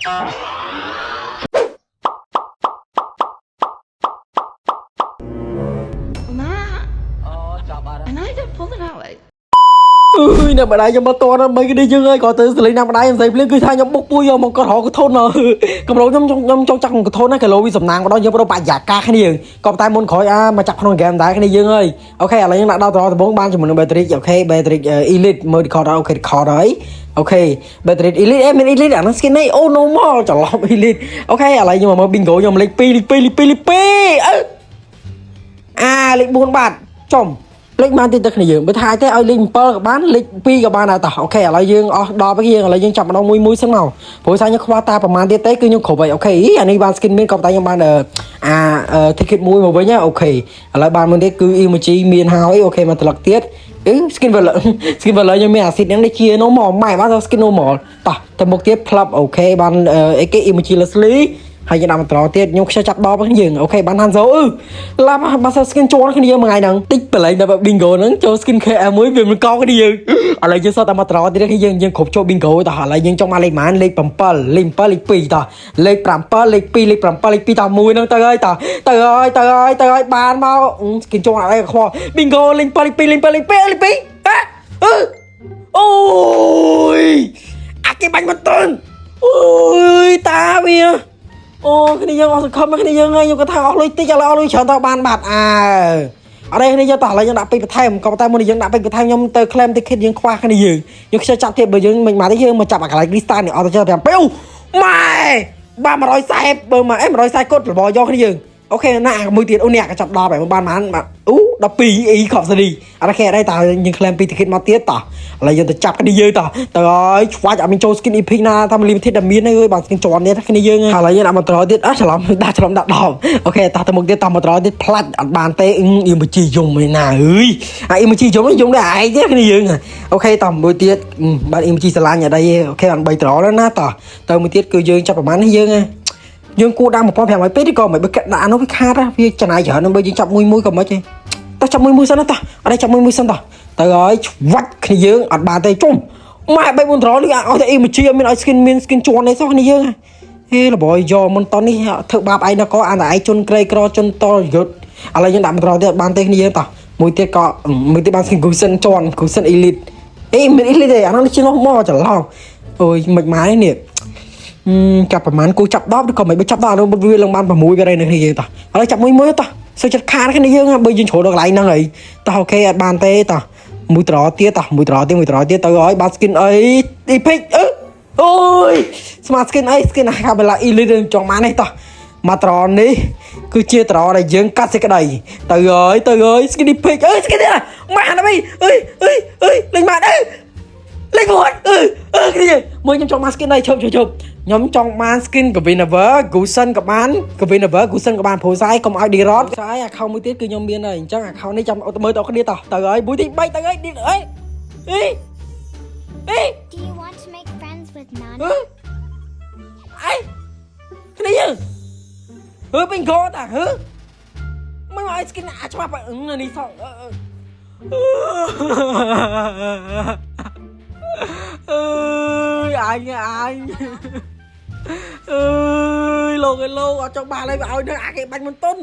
ម៉ា អូចប់អត់ អាណាចាំ pulling out like អើយអ្នកម្ដាយខ្ញុំមកតន់មិនគ្នាយើងហើយក៏ទៅសលេងអ្នកម្ដាយខ្ញុំស្អីភ្លាមគឺថាខ្ញុំបុកពួយយកមកគាត់រកកធនកម្រខ្ញុំខ្ញុំចង់ចាប់កធនណាគីឡូវាសំណាងម្ដងយើងប្របរិយាកាសគ្នាក៏តែមុនក្រោយអាមកចាប់ក្នុងហ្គេមដែរគ្នាយើងហើយ OK ឥឡូវយើងដាក់ដល់ត្រដំបងបានជាមួយនឹង battery OK battery elite មើល record ហើយ OK record ហើយ OK battery elite អេមាន elite អាហ្នឹង skin នេះអូ normal ច្រឡំ elite OK ឥឡូវខ្ញុំមកមើល bingo ខ្ញុំលេខ2លេខ2លេខ2លេខ2អើអាលេខ4បាទចំលេខបានទៀតទៅគ្នាយើងបើថាទេឲ្យលេខ7ក៏បានលេខ2ក៏បានដែរតោះ OK ឥឡូវយើងអស់10ហើយយើងឥឡូវយើងចាប់ម្ដងមួយមួយសិនមកព្រោះថាខ្ញុំខ្វះតាប្រហែលទៀតទេគឺខ្ញុំគ្រប់ហើយ OK អានេះបាន skin មានក៏តែខ្ញុំបានអា ticket មួយមកវិញ OK ឥឡូវបានមួយទៀតគឺ emoji មានហើយ OK មកត្រឡប់ទៀតអឺ skin valor skin valor ខ្ញុំមានអាស៊ីតហ្នឹងនេះជា normal ម៉ែបាន skin normal តោះទៅមុខទៀតផ្លឹប OK បានអីគេ emoji Leslie ហើយយើងដាក់មកត្រទៀតខ្ញុំខ្ជិលចាប់ដបហ្នឹងយើង OK បានហាន់សូអឺឡាប់បាន skin ជាន់គ្នាមួយថ្ងៃហ្នឹងតិចបលែងដល់ bingo ហ្នឹងចូល skin KM មួយវាមិនកគ្នាយើងឥឡូវយើងសតតែមកត្រទៀតគ្នាយើងយើងគ្រប់ចូល bingo តោះឥឡូវយើងចង់មកលេខប៉ុន្មានលេខ7លេខ7លេខ2តោះលេខ7លេខ2លេខ7លេខ2តោះមួយហ្នឹងទៅហើយតោះទៅហើយទៅហើយទៅហើយបានមក skin ជាន់អីខ្វល់ bingo លេខ7លេខ2លេខ7លេខ2លេខ2ហ៎អឺអូយអាគេបាញ់មិនទាន់អូយតាវាអូគ្នាយើងអស់សង្ឃឹមគ្នាយើងហើយខ្ញុំគាត់ថាអស់លុយតិចឥឡូវអស់លុយច្រើនតបានបាត់អើអត់ទេគ្នាយើងតោះឥឡូវយើងដាក់ពេជ្របន្ថែមក៏ប៉ុន្តែមុននេះយើងដាក់ពេជ្របន្ថែមខ្ញុំទៅ claim ticket យើងខ្វះគ្នាយើងយើងខ្ជិលចាប់ទៀតបើយើងមិនមកទេយើងមកចាប់អាកន្លែង crystal នេះអត់ទៅ5ពេលម៉ែបាទ140បើមកអេ140កុដរបយកគ្នាយើង OK ណាមួយទៀតអូនេះក៏ចាប់10ហើយបានបានបាទអូ12អ៊ីខប់សេរីអត់គេអត់ដែរតើយើង claim ពី ticket មកទៀតតោះឥឡូវយើងទៅចាប់គ្នាយើងតោះទៅហើយឆ្វាច់អត់មានចូល skin epic ណាតាម limited ដែលមានទេអើយបាន skin ជាន់ទៀតគ្នាយើងឥឡូវយើងដាក់មកត្រទៀតអស់ច្រឡំដាក់ច្រឡំដាក់10 OK តោះទៅមុខទៀតតោះមកត្រទៀតផ្លាច់អត់បានទេអ៊ីមជីយំឯណាអើយអាអ៊ីមជីយំយំដែរឯងទេគ្នាយើង OK តោះមួយទៀតបានអ៊ីមជីស្រឡាញ់អត់អី OK បាន3ត្រแล้วណាតោះទៅមួយទៀតគឺយើងចាប់ប្រហែលនេះយើងយើងគួរដាក់1500ពេកឬក៏មិនបើដាក់អានោះវាខាតវាចំណាយច្រើនបើយើងចាប់មួយមួយក៏មិនទេតោះចាប់មួយមួយសិនណាតោះអត់ទេចាប់មួយមួយសិនតោះទៅហើយឆ្វាច់គ្នាយើងអត់បានទេជុំម៉ែ3 4ត្រនេះឲ្យតែអ៊ីមជីអត់មានឲ្យ skin មាន skin ជាន់ទេសោះគ្នាយើងហេលបយយកមុនតនេះធ្វើបាបឯងដល់ក៏អានតែឯងជន់ក្រីក្រជន់តយុទ្ធឥឡូវយើងដាក់មួយត្រទៀតបានទេគ្នាយើងតោះមួយទៀតក៏មួយទៀតបាន skin Gusion ជាន់ Gusion Elite អេមាន Elite ទេអានោះជានោះមកច្រឡំអូយមិនម៉ែនេះ ចាប់ប្រហែលគូចាប់10ឬក៏មិនបើចាប់10អានោះវាឡើងបាន6វារៃនៅគ្នាយើងតោះឥឡូវចាប់មួយមួយតោះសុខចិត្តខាតគ្នាយើងបើយើងជ្រុលដល់កន្លែងហ្នឹងហើយតោះ OK អត់បានទេតោះមួយត្រទៀតតោះមួយត្រទៀតមួយត្រទៀតទៅហើយបាន skin អី epic អឺអូយ smart skin អី skin អាកាបេឡា elite ចង់បាននេះតោះមកត្រនេះគឺជាត្រដែលយើងកាត់សេចក្តីទៅហើយទៅហើយ skin epic អើយ skin នេះម៉ាក់ណាមីអើយអើយអើយលេងម៉ាក់អើយលេខ1អឺអឺគ្នាមួយខ្ញុំចង់បាន skin នេះឈប់ឈប់ឈប់ខ្ញុំចង់បាន skin Gavinover Gusion ក៏បាន Gavinover Gusion ក៏បានព្រោះស្អីកុំឲ្យ D-Rod ស្អី account មួយទៀតគឺខ្ញុំមានហើយអញ្ចឹង account នេះចាំមើលតគ្នាតោះទៅហើយមួយទី3ទៅហើយអីអីអី Do you want to make friends with អឺ Nana? អីគ្នាយើងហឺពេញកតាហឺមិនមកឲ្យ skin អាច្បាប់នេះសោះអើយអញអញអើយលោកអើយលោកអត់ចង់បានហើយឲ្យនឹងអាគេបាញ់មិនតុន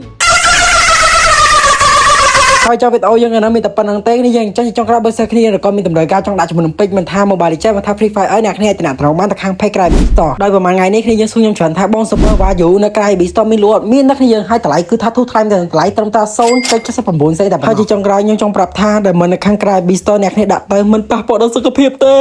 ហើយចុះវីដេអូយើងនៅមានតែប៉ុណ្្នឹងទេនេះយើងចង់ចង់ក្រោយបើសិនគ្នាក៏មានតម្រូវការចង់ដាក់ជាមួយនឹងពេជ្រមិនថា Mobile Legends មិនថា Free Fire អីអ្នកគ្នាអាចតំណត្រង់បានទៅខាង Page ក្រៅ B Store ដោយប្រហែលថ្ងៃនេះគ្នាយើងសួរខ្ញុំច្រើនថាបង Super Value នៅក្រៅ B Store មានលក់អត់មានណាគ្នាយើងឲ្យតម្លៃគឺថាធូរថ្លៃតែតម្លៃត្រឹមតែ0.79សេនតែប៉ុណ្ណោះហើយជាចុងក្រោយខ្ញុំចង់ប្រាប់ថាដែលមិននៅខាងក្រៅ B Store អ្នកគ្នាដាក់ទៅមិនប៉ះពាល់ដល់សុខភាពទេ